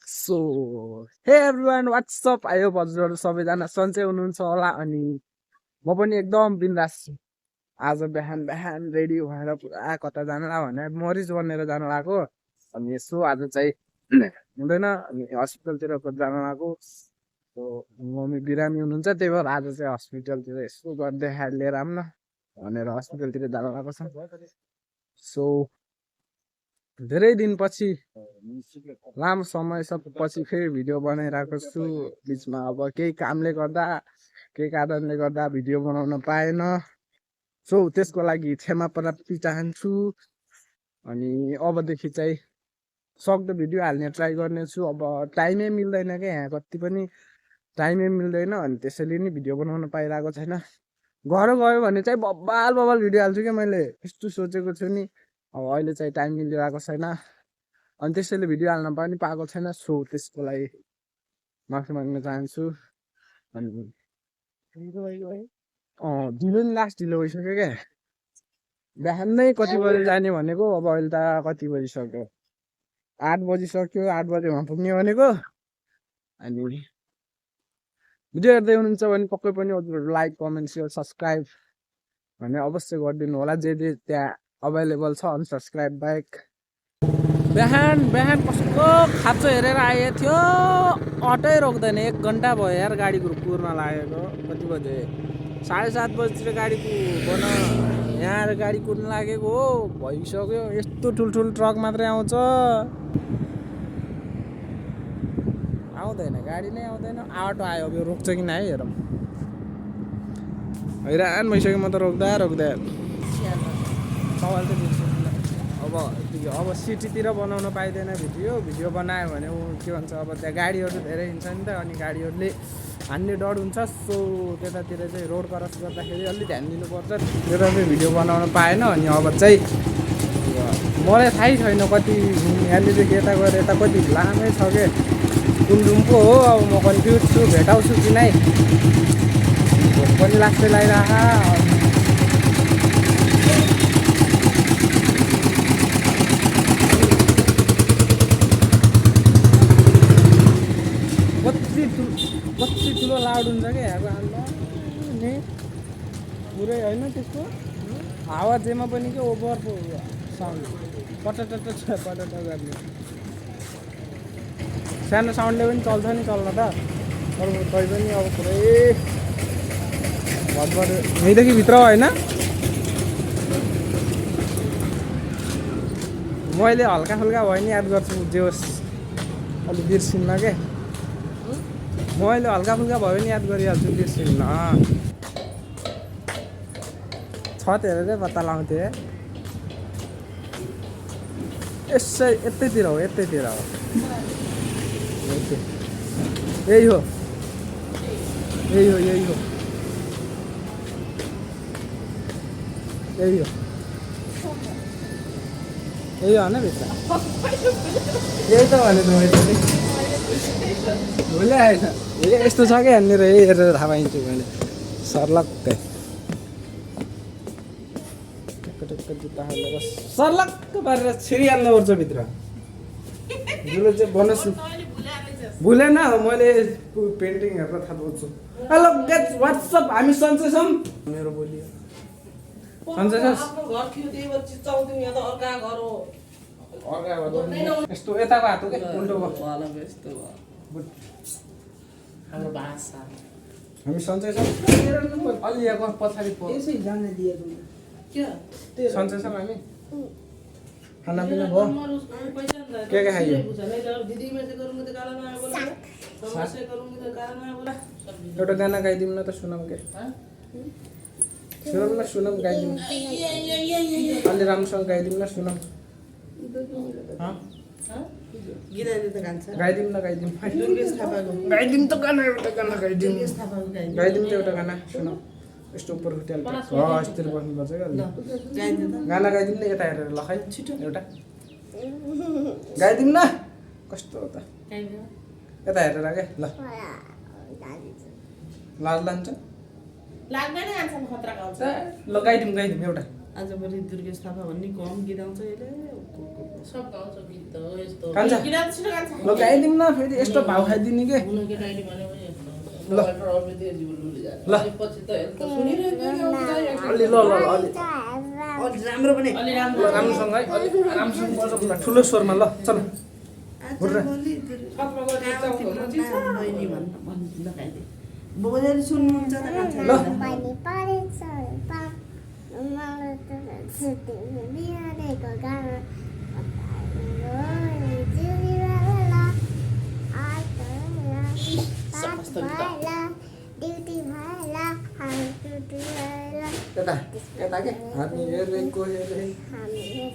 So हे everyone WhatsApp आयो हजुरहरू सबैजना सन्चै हुनुहुन्छ होला अनि म पनि एकदम बिन्दास छु। आज बिहान बिहान रेडी भएर पुरा कता जानु ला भने मरिज बनेर जानु लागेको अनि यसो आज चाहिँ हुँदैन अनि हस्पिटलतिर जानु लागेको। सो मम्मी बिरामी हुनुहुन्छ त्यही भएर आज चाहिँ हस्पिटलतिर यसो गरिदिएर लिएर आऊँ न भनेर हस्पिटलतिर जानु लागेको छ। सो धेरै दिनपछि लामो समय पछि फेरि भिडियो बनाइरहेको छु। बिचमा अब केही कामले गर्दा केही कारणले गर्दा भिडियो बनाउन पाएन। सो त्यसको लागि क्षमा प्राप्ति चाहन्छु अनि अबदेखि चाहिँ सक्दो भिडियो हाल्ने ट्राई गर्नेछु। अब टाइमै मिल्दैन क्या, यहाँ कति पनि टाइमै मिल्दैन अनि त्यसैले नि भिडियो बनाउन पाइरहेको छैन। घर गयो भने चाहिँ बब्बाल बब्बाल भिडियो हाल्छु क्या, मैले यस्तो सोचेको छु नि। अब अहिले चाहिँ टाइम मिलिरहेको छैन अनि त्यसैले भिडियो हाल्न पनि पाएको छैन। सो त्यसको लागि माफी माग्न चाहन्छु। अनि ढिलो नि लास्ट ढिलो भइसक्यो क्या, बिहानै कति बजी जाने भनेको अब अहिले त कति बजिसक्यो, 8 बजिसक्यो। 8 बजेमा पुग्ने भनेको। अनि भिडियो हेर्दै हुनुहुन्छ भने पक्कै पनि हजुरहरू लाइक कमेन्ट सेयर सब्सक्राइब भने अवश्य गरिदिनु होला, जे जे त्यहाँ अभाइलेबल छ अनसब्सक्राइब बाहेक। बिहान बिहान कसको खाँचो हेरेर आएको थियो, अटै रोक्दैन। 1 घन्टा भयो यार गाडी कुर्न लागेको। कति बजे 7:30 बजीतिर गाडी बन यहाँ गाडी कुर्न लागेको हो, भइसक्यो। यस्तो ठुल्ठुलो ट्रक मात्रै आउँछ, आउँदैन गाडी नै आउँदैन। आटो आयो, अब रोक्छ कि नै हेरौँ। हैरान भइसक्यो म त रोक्दा रोक्दा। सवाल त दिन्छु अब सिटीतिर बनाउन पाइँदैन भिडियो बनायो भने के भन्छ, अब त्यहाँ गाडीहरू धेरै हिँड्छ नि त अनि गाडीहरूले हान्ने डर हुन्छ। सो त्यतातिर चाहिँ रोड क्रस गर्दाखेरि अलिक ध्यान दिनुपर्छ। त्यता चाहिँ भिडियो बनाउन पाएन अनि अब चाहिँ मलाई थाहै छैन कति यहाँनिर यता गएर यता कति लामै छ क्या, कुन रुम पो हो। अब म कन्फ्युज छु, भेटाउँछु कि नै, भोक पनि लाग्दै लागिरहेको। कति ठुलो लाउड हुन्छ क्या यहाँको नि, पुरै होइन त्यसको हावा जेमा पनि के ओभर साउन्ड पटट गर्ने। सानो साउन्डले पनि चल्छ नि चल्न त, तर तै पनि अब पुरै भटभट यहीँदेखि भित्र होइन। मैले हल्का फुल्का भयो नि याद गर्छु, जे होस् अलिक बिर्सिन्न के, मैले हल्का फुल्का भयो नि याद गरिहाल्छु, बिर्सिन्न। छत हेरेरै पत्ता लगाउँथेँ। यसै यतैतिर हो, यतैतिर हो, यही हो, यही हो, यही हो, यही हो, यही हो होइन भित्र, यही त भनेको मैले भुलै आएछ। यस्तो छ क्या यहाँनिर, यही हेरेर थाहा पाइन्छु मैले सर्लक्कै। जुत्ता हालेर सर्लक्क पारेर छिरिहाल्नुपर्छ भित्र। जसले चाहिँ बनोस् भुलेन, मैले पेन्टिङ हेरेर थाहा पाउँछु। हेलो गाइस व्हाट्सअप, हामी सन्चै छौँ। मेरो बोलियो सन्चै छस्? यस्तो यताको हात हो क्या, उल्टो हामी सन्चै छौँ। अलि यहाँ पछाडि सन्चै छौँ हामी। खानापिना भयो? के खाइयो? एउटा गाना गाइदिउँ न त, सुनौँ के? सुनौँ न, सुनौँ, गाइदिउँ अलि राम्रोसँग गाइदिउँ न, सुनौँ। गाइदिउँ न, गाइदिउँ गाइदिउँ त गाना, एउटा गाना गाइदिउँ, गाइदिउँ त एउटा गाना, सुनौँ। यस्तो उपर खुट्याल यस्तरी बस्नुपर्छ क्या, गाना गाइदिउँ न यता हेरेर। ल खै छिटो एउटा गाइदिउँ न, कस्तो हो त, यता हेरेर क्या। ल लाज लान्छ, ल गाइदिउँ गाइदिउँ एउटा। आजभरि दुर्गेश थापा भन्ने कम गीत आउँछ यसले सब गाउँछ गीत त हो यस्तो कान्छ गीत छिटो गान्छ ल गाइदिउँ न फेरि यस्तो भाउ खाइदिने के हुन केटाइने भने पनि यस्तो ल। ल। पछि त हेर्नु त सुनिरहेको अलि ल ल ल अलि अलि राम्रो पनि अलि ल राम्रो राम्रोसँग है अलि राम्रोसँग बोल्छ ल ठुलो स्वरमा ल चल आजभरि बहिनी भन्न लगाइदिए बोलेर सुन्नुहुन्छ त कान्छ ल। पानी परेछ मलाई त सुत्नु बिहानको गाना ड्युटी भएला यता यता के हामी हेरेको हेरे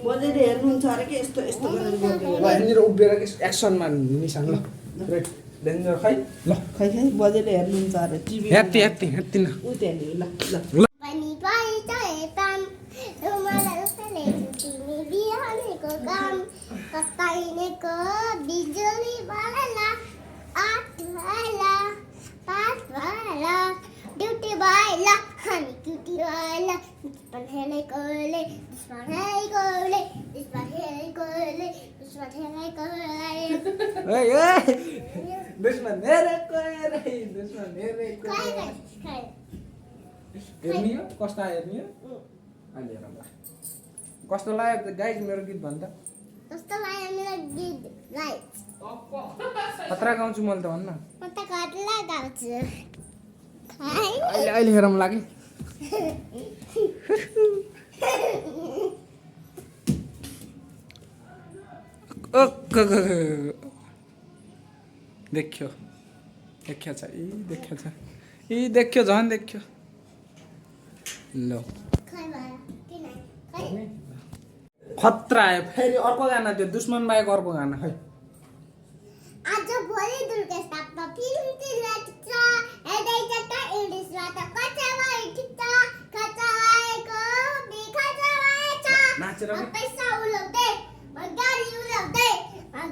बोलेर हेर्नुहुन्छ अरे के यस्तो यस्तो गरेर बोल्दै ल यहाँनिर उभिएर एक्सनमा निशान ल रेड डेन्जर खै ल खै खै बजेर हेर्नुहुन्छ अरे टिभी ह्यात्ती ह्यात्ती ह्यात्ती न उ त्यहाँनिर ल ल पानी परेछ पाम मलाई उठले तिमी बिहानको काम कताइनेको बिजुली भएला 8 भएला 5 भएला ड्युटी भएला हामी ड्युटी भएला दुश्मन हेरेकोले ए ए दुश्मन हेरेको हेरे दुश्मन हेरेको हेर्ने हो कस्तो आयो हेर्ने हो अहिले हेरौँ ल कस्तो लाग्यो गाइज मेरो गीत भन् त कस्तो लाग्यो मेरो गीत राइट खतरा गाउँछु मैले त भन्न म त कतला गाउँछु अहिले अहिले हेरौँ लाग्यो देख्यो देख्या छ यी देख्यो झन् देख्यो ल खै भयो किन खै खतरा आयो फेरि अर्को गाना त्यो दुश्मन बाहेक अर्को गाना खै आज भोलि दुर्गेश थापा फिल्मतिर टिक्छ हेर्दैछ त इङ्ग्लिसबाट कच्चा भयो ठिक्छ खचा भएको बिखचा भएछ नाचेर के? पैसा उलाउँदै गाडी उलाउँदै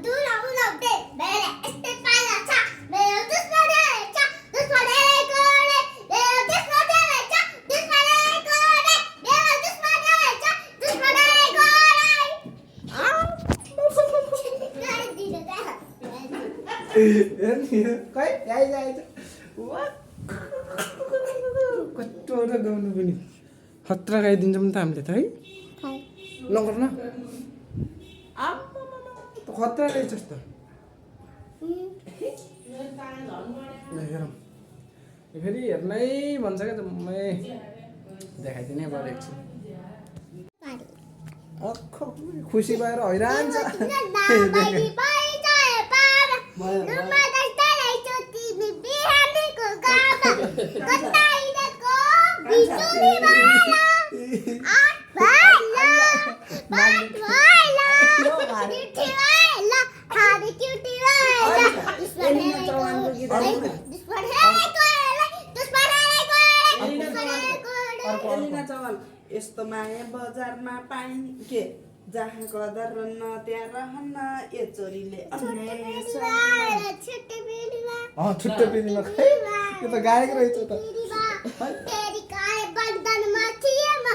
धुरा उलाउँदै मेरो यस्तै पाला छ मेरो दुश्मन हेरेछ दुश्मन हेरेकोले मेरो दुश्मन हेरेछ दुश्मन हेरेकोले मेरो दुश्मन हेरेछ दुश्मन हेरेकोले गाइदिनु त हेर्ने हो खै आइज आइज कस्तो र गाउनु पनि खतरा गाइदिन्छौँ नि त हामीले त है खै नगर न खतरा रहेछ त ल हेरौँ फेरि हेर्नै भन्छ क्या त मै देखाइदिनै पऱ्यो एकछिन अख खुसी भएर हैरान छ एलिना चौहान यस्तो माया बजारमा पाइन के जहाँ कदर न त्यहाँ रहन्न ए चोरीले अन्याय सहन्न। छुट्टै पिँधीमा खै यो त गायक रहेछ त तेरी काहे बन्धनमा थिए म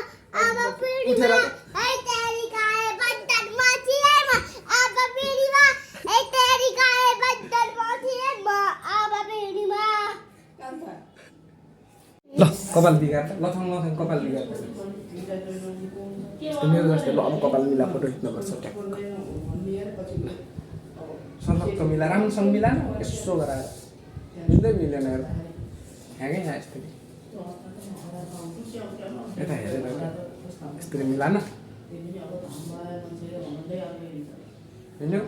अब पिँढीमा है तेरी काहे बन्धनमा थिए म अब पिँढीमा है तेरी काहे बन्धनमा थिए म अब पिँढीमा ल कपाल बिगार लथङ लथङ कपाल बिगार यस्तो मेरो जस्तो ल अब कपाल मिला फोटो खिच्नुपर्छ ट्याक्क सशक्त मिला राम्रोसँग मिला न यसो गराएर मिल्दै मिलेन हेर ह्याङै यहाँ यसरी यता हेरेर यसरी मिला न हिँड्यो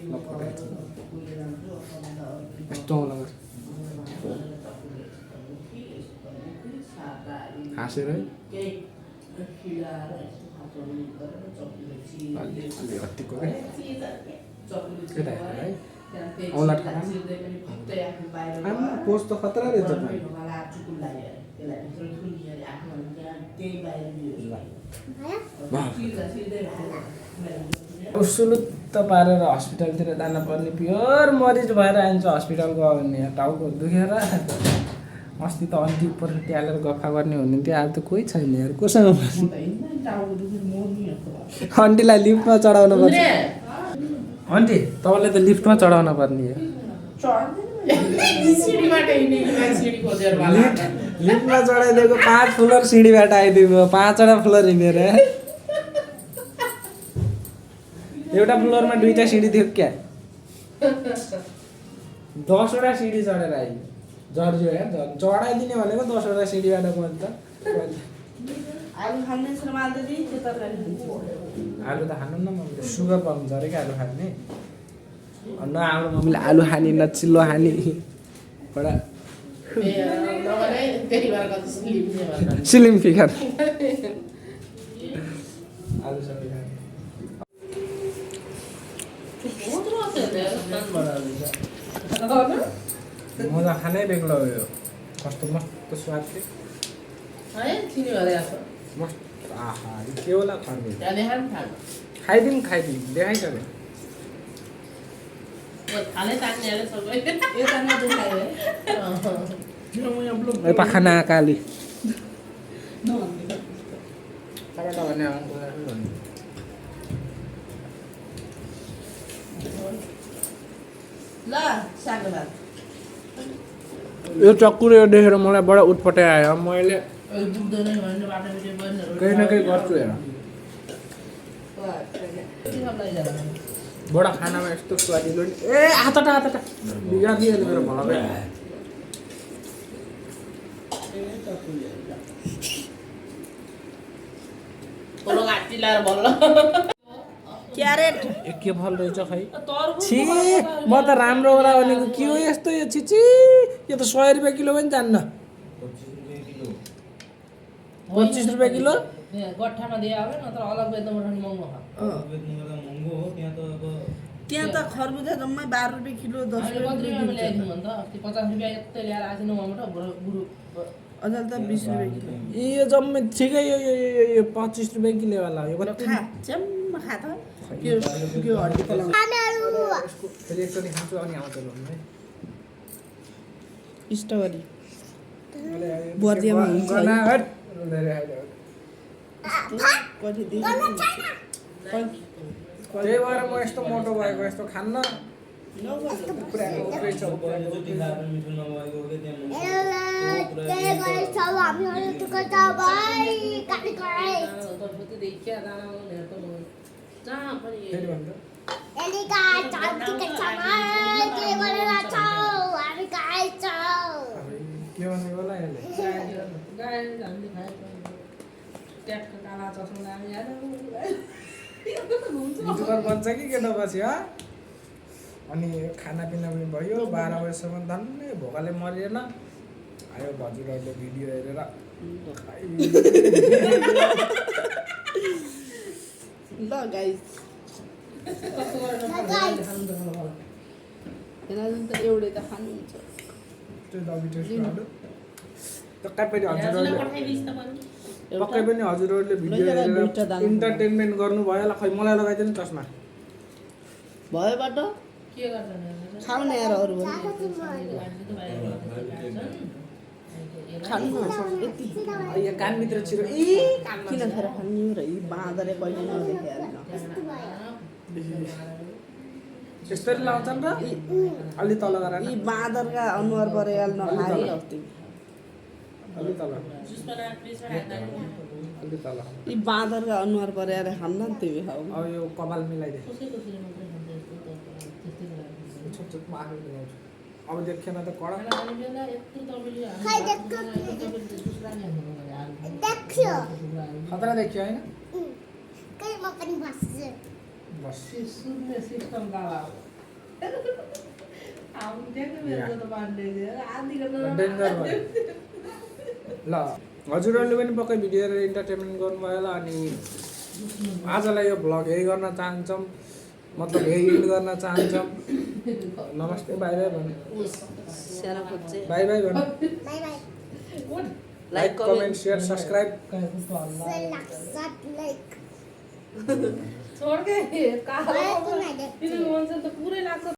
ल फोटो यस्तो लगाएर हाँसेर है अलि हत्तीको क्या यता हेरेर है औँला ठाडा आमा पोज त खतरा रहेछ सुलुत्त पारेर हस्पिटलतिर जानुपर्ने प्योर मरिज भएर आइन्छ हस्पिटल गयो भने टाउको दुखेर अस्ति त अन्ति उपर ट्यालेर गफा गर्ने हुनुहुन्थ्यो आज त कोही छैन यार कोसँग बस्नु? आन्टीलाई लिफ्टमा चढाउनु पर्छ आन्टी तपाईँलाई त लिफ्टमा चढाउन पर्ने हो सिडीबाट हिँड्ने कि माथि सिडी खोजेर वाला लिफ्टमा चढाइदिएको 5 फ्लोर सिँढीबाट आइदिएको 5वटा फ्लोर हिँडेर एउटा फ्लोरमा 2टा सिँढी थियो क्या 10वटा सिँढी चढेर आइयो जर्जियो यार चढाइदिने भनेको 10वटा सिँढीबाट गयो त आलु खाने श्रमाल दिदी त्यो तरकारी खान्छ आलु त खानु न मम्मीले सुगर पाउँछ अरे क्या आलु खाने न हाम्रो मम्मीले आलु खाने न चिल्लो खाने एउटा त्यही भएर कति स्लिम फिगर आलु सबै खाने मजा खानै बेग्लो हो यो कस्तो मस्त स्वाद थियो है चिनी भएर आएको मस्त आहा यो के होला खाने त्यहाँ देखान थाल खाइदिउँ देखाइसक्यो थाले तान्ने अरे सबै यता नदेखायो है ए पाखाना काली नभन्दिनँ। तपाईँलाई भने ल सानो भात यो चक्कुरे देखेर मलाई बडा उटपटाइ आयो मैले दुख्दैन भने बाटो बिटो बन्नेहरू केही न केही गर्छु हेर बडा खानामा यस्तो स्वादिलो नि ए हातटा बिगारिदियो मेरो भलाबै पोलो घाँटी लाएर बल्ल क्यारेट ए के फल रहेछ खै छि म त राम्रो होला भनेको के हो यस्तो यो छिछि यो त 100 रुपियाँ किलो पनि जान्न 25 रुपियाँ किलो गट्ठामा दिए आयो नत्र अलग बेच्नु पर्ने महँगो त्यहाँ त खरबुजा जम्मै 12 रुपियाँ किलो 10 हामीले रुपियाँ कति किलो रुपियाँमा ल्याइदिउँ भन्दा अस्ति 50 रुपियाँ यत्तै ल्याएर आएको थिएन उहाँबाट गुरु अझै त 20 रुपियाँ किलो यो जम्मै ठिकै यो 25 रुपियाँ किलोवाला हो यो कति खा च्याम्म खा त के हड्डी पलाउ यसको फेरि एकचोटि खान्छु अनि आउँछ भन्नु स्ट्रबेरी बर्दियामा हुन्छ है। कति दिन त्यही भएर म यस्तो मोटो भएको यस्तो खान्न पुरानो उब्रै छ फेरि भन्नु के भन्नु होला यसले युट्युबर बन्छ कि केटा पछि अनि खानापिना पनि भयो 12 बजीसम्म धन्नै भोकाले मरिएन आयो हजुरहरूले भिडियो हेरेर ल गाइस एनाजुन त एउटै त खानुहुन्छ पक्कै पनि हजुरहरूले भिडियो हेरेर इन्टरटेनमेन्ट गर्नुभयो होला खै मलाई लगाइदिनु चस्मा भयोबाट के गर्छ खाउने यार अरू पनि खानु न यति यो कानभित्र छिरो किन फेर खानु र यी बाँदरले कहिले नदेखे यसरी लाउँछन् र अलि तल गएर यी बाँदरका अनुहार परेगाल नखाए अस्ति अलि तल अलि तल यी बाँदरका अनुहार परेर खान्न नि तिमी खाऊ अब यो कपाल मिलाइदे छोट छोट म आफै मिलाउँछु अब देखेन त कडा खतरा देखियो होइन बस डेन्जर भयो ल हजुरहरूले पनि पक्कै भिडियो हेरेर इन्टरटेनमेन्ट गर्नुभयो होला अनि आजलाई यो भ्लग यही गर्न चाहन्छौँ मतलब यही एन्ड गर्न चाहन्छौँ नमस्ते बाई बाई भन्नु बाई बाई भन्नु लाइक कमेन्ट सेयर सब्सक्राइब छोड के पुरै लाग्छ